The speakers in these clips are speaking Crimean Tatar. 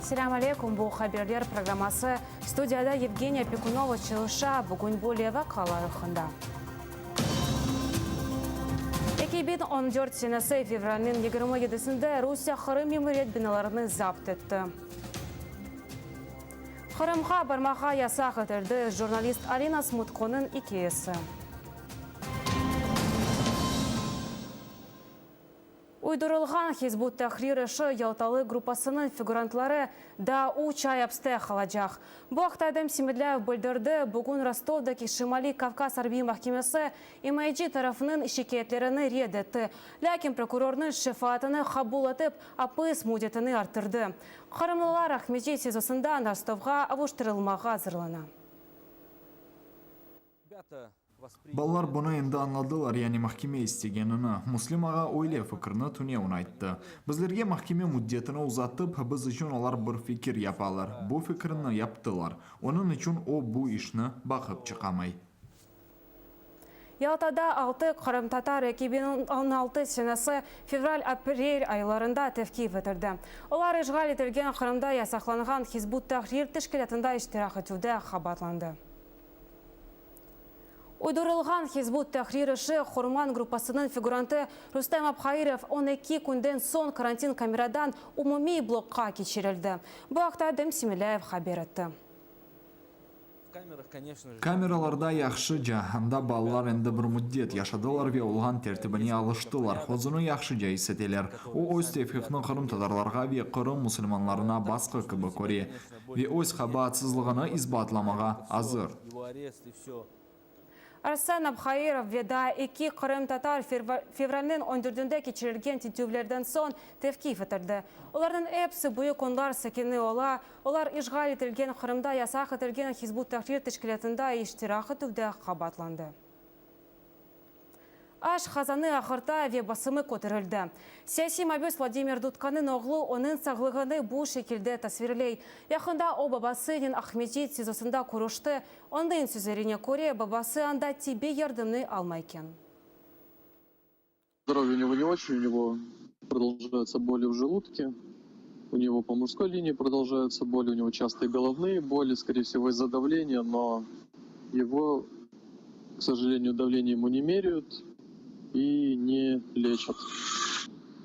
Selâm aleyküm, bu Haberler programması. Studiyada Yevgeniya Pekunova çalışa. Bugün böyle vaqialar aqqında. 2014 senesi fevralniñ 27-sinde Rusiye Qırım memuriyet binalarını zapt etti. Qırımğa barmağa yasaq etildi, jurnalist Alina Smutkonıñ ikâyesi. Uydurılğan Hizb ut-Tahrir işi Yaltalı gruppasınıñ figurantları daa üç ay apste qalacaq. Bu aqta Edem Semedlâyev bildirdi. Bugün Rostovdaki Şimaliy Kavkaz arbiy mahkemesi imayeci tarafınıñ şikâyetlerini red etti, lâkin prokurornıñ şefaatını qabul etip, apis müddetini arttırdı. Qırımlılar Aqmescit SİZOsından Rostovğa avuştırılmağa azırlana. Balalar bunı endi añladılar, yani mahkeme istegenini. Müslim ağa öyle fikirni tünevin ayttı. Bizlerge mahkeme müddetini uzatıp, biz içün olar bir fikir yapalar. Bu fikirni yaptılar. Onıñ içün o bu işni baqıp çıqamay. Yaltada altı qırımtatar 2016 senesi fevral-aprel aylarında tevqif etildi. Olar işğal etilgen Qırımda yasaqlanğan Hizb ut-Tahrir teşkilâtında iştirak etüvde qabaatlandı. Uydurılğan Hizb ut-Tahrir işi Qurman gruppasınıñ figurantı Rustem Abhairov 12 künden soñ karantin kameradan umumiy blokqa keçirildi. Bu aqta Edem Semedlâyev haber etti. Kameralarda yahşıca, anda balalar endi bir müddet yaşadılar ve olğan tertibine alıştılar, özüni yahşıca is eteler. O, öz tevfiqni qırımtatarlarğa ve Qırım musulmanlarına basqı kibi köre ve öz qabaatsızlığını isbatlamağa azır. Arsen Abhairov ve daa eki qırımtatar fevralniñ on dördünde keçirilgen tintüvlerden soñ tevqif etildi. Olarnıñ episi Büyük Onlar sakini ola, olar işğal etilgen Qırımda yasaq etilgen Hizb ut-Tahrir teşkilâtında iştirak etüvde qabaatlandı. Aş qazanı ağırta ve basımı köterildi. Siyasiy mabüs Vladimir Dudkanıñ oğlu onıñ sağlığını bu şekilde tasvirley. Yaqında o babasınen Aqmescit SİZOsında körüşti. Onıñ sözlerine köre, babası anda tibbiy yardımnı almay eken. Zdоровье у него не очень, у него продолжаются боли в желудке, у него по мужской линии продолжаются боли, у него частые головные боли, скорее всего, из-за давления, но его, к сожалению, давление ему не меряют и не лечат.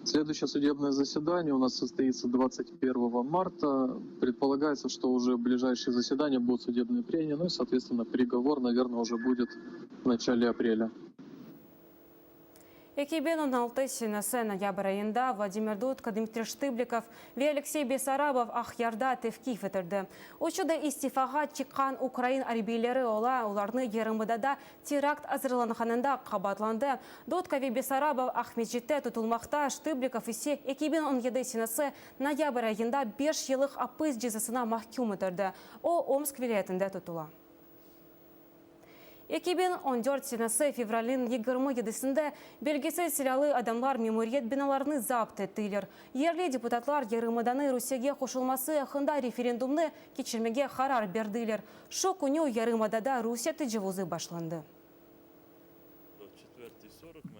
Следующее судебное заседание у нас состоится 21 марта. Предполагается, что уже ближайшие заседания будут судебные прения, ну и, соответственно, приговор, наверное, уже будет в начале апреля. 2016 senesi noyabr ayında Vladimir Dudka, Dmitriy Ştıblikov ve Aleksey Bessarabov Aqyarda tevqif etildi. Üçü de istifağa çıqqan ukrain arbiyleri ola, olarnı yarımadada terakt azırlanğanında qabaatlandı. Dudka ve Bessarabov Aqmescitte tutulmaqta, Ştıblikov ise 2017 senesi noyabr ayında beş yıllıq apis cezasına mahküm etildi. O, Omsk vilâyetinde tutula. 2014 senesi fevralniñ 27-sinde belgisiz silâlı adamlar memuriyet binalarını zapt ettiler. Yerli deputatlar yarımadanı Rusiyege qoşulması aqqında referendumnı keçirmege qarar berdiler. Şu künü yarımadada Rusiye tecavuzı başlandı.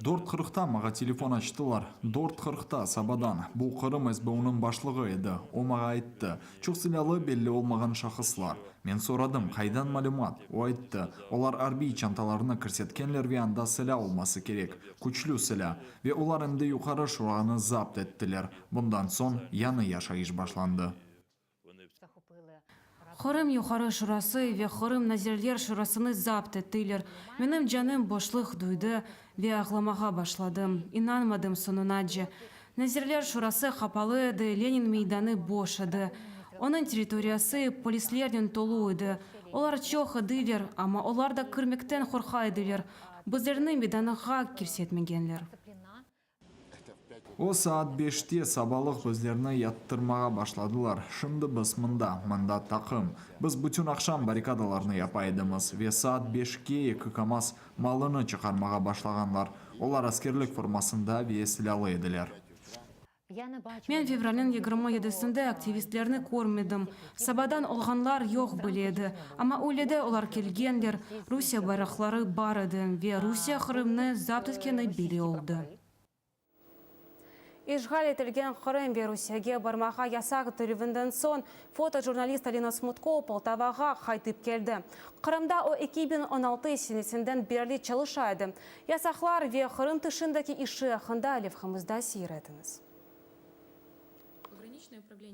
Dört qırqta maña telefon açtılar. Dört qırqta, sabadan. Bu Qırım SBUnıñ başlığı edi. O maña ayttı, çoq silâlı belli olmağan şahıslar. Men soradım, qaydan malümat? O ayttı, olar arbiy çantalarını kirsetkenler ve anda silâ olması kerek, küçlü silâ. Ve olar endi Yuqarı Şuranı zapt ettiler. Bundan soñ yañı yaşayış başlandı. Qırım Yuqarı Şurası ve Qırım Nazirler Şurasını zapt ettiler. Menim canım boşluq duydı ve ağlamağa başladım. İnanmadım soñunace. Nazirler Şurası qapalı edi, Lenin meydanı boş edi. Onıñ territoriyası polislernen tolu edi. Olar çoq ediler, amma olar da kirmekten qorqa ediler. Bizlerni meydanğa kirsetmegenler. O saat beşte sabalıq bizlerni yattırmağa başladılar. Şimdi biz mında, mında taqım. Biz bütün aqşam barrikadalarnı yapa edimiz ve saat beşke eki KAMAZ malını çıqarmağa başlağanlar. Olar askerlik formasında ve silâlı ediler. Men fevralniñ 27-sinde aktivistlerni körmedim. Sabadan olğanlar yoq bile edi. Amma üylede olar kelgenler, Rusiye bayraqları bar edi ve Rusiye Qırımnı zapt etkeni belli oldı. İşğal etilgen Qırım ve Rusiyege barmağa yasaq etilüvinden soñ fotojurnalist Alina Smutko Poltavağa qaytıp keldi. Qırımda o 2016 senesinden berli çalışa edi. Yasaqlar ve Qırım tışındaki işi aqqında levhamızda seyir etiñiz.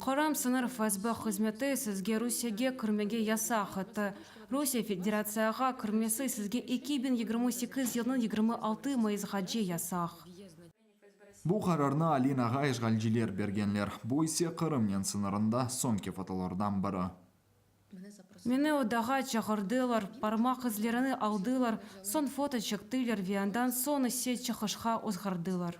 Qırım sıñır FSB hızmeti sizge Rusiyege kirmege yasaq etti. Rusiye Federatsiyağa kirmesi sizge 2028 yılnıñ 26 mayısğace yasaq. Bu qararnı Alinağa işğalciler bergenler. Bu ise Qırımnen sıñırında soñki fotolardan biri. Meni odağa çağırdılar, parmaq izlerini aldılar, soñ foto çektiler ve andan soñ ise çıqışqa ozğardılar.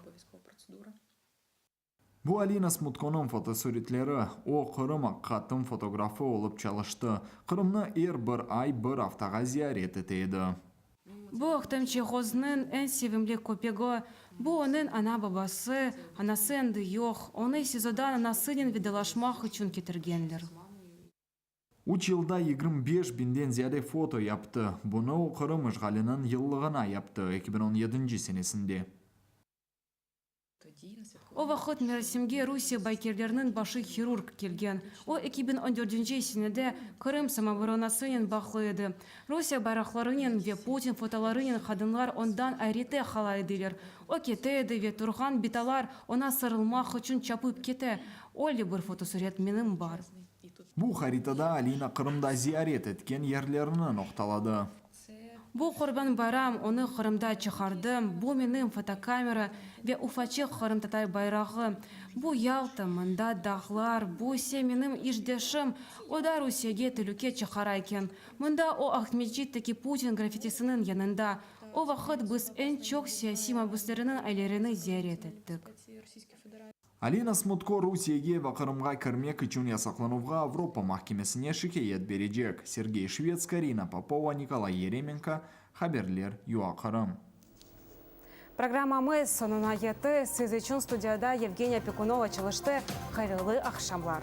Bu Alina Smutkonıñ fotosuretleri. O, Qırım aqiqatınıñ fotografı olıp çalıştı. Qırımnı er bir ay bir aftağa ziyaret ete edi. Bu Ahtem Çiygoznıñ eñ sevimli köpegi. Bu onıñ ana-babası, anası endi yoq, onı SİZOdan anasınen vedalaşmaq içün ketirgenler. Üç yılda 25 biñden ziyade foto yaptı. Bunı o Qırım işğaliniñ yıllığına yaptı, 2017 senesinde. O vaqıt merasimge Rusiye baykerleriniñ başı hirurg kelgen. O, 2014 senede Qırım samooboronasınen bağlı edi. Rusiye bayraqlarınen ve Putin fotolarınen qadınlar ondan ayrette qala ediler. O kete edi ve turğan bitalar oña sarılmaq içün çapıp kete. Öyle bir fotosuret menim bar. Bu haritada Alina Qırımda ziyaret etken yerlerini noqtaladı. Bu Qurban bayram, onı Qırımda çıqardım, bu menim fotokamera ve ufaçıq qırımtatar bayrağı. Bu Yalta, mında dağlar, bu ise menim işdeşim, o da Rusiyege telüke çıqara eken. Mında o Aqmescitteki Putin grafitisiniñ yanında. O vaqıt biz eñ çoq siyasiy mabüsleriniñ ailelerini ziyaret ettik. Alina Smutko Rusiyege ve Qırımğa kirmek içün yasaqlanuvğa Avropa mahkemesine şikâyet berecek. Sergey Şvets, Karina Popova, Nikolay Yeremenko, haberler, UA Qırım. Programmamız soñuna yetti. Siz içün studiyada Yevgeniya Pekunova çalıştı. Hayırlı aqşamlar.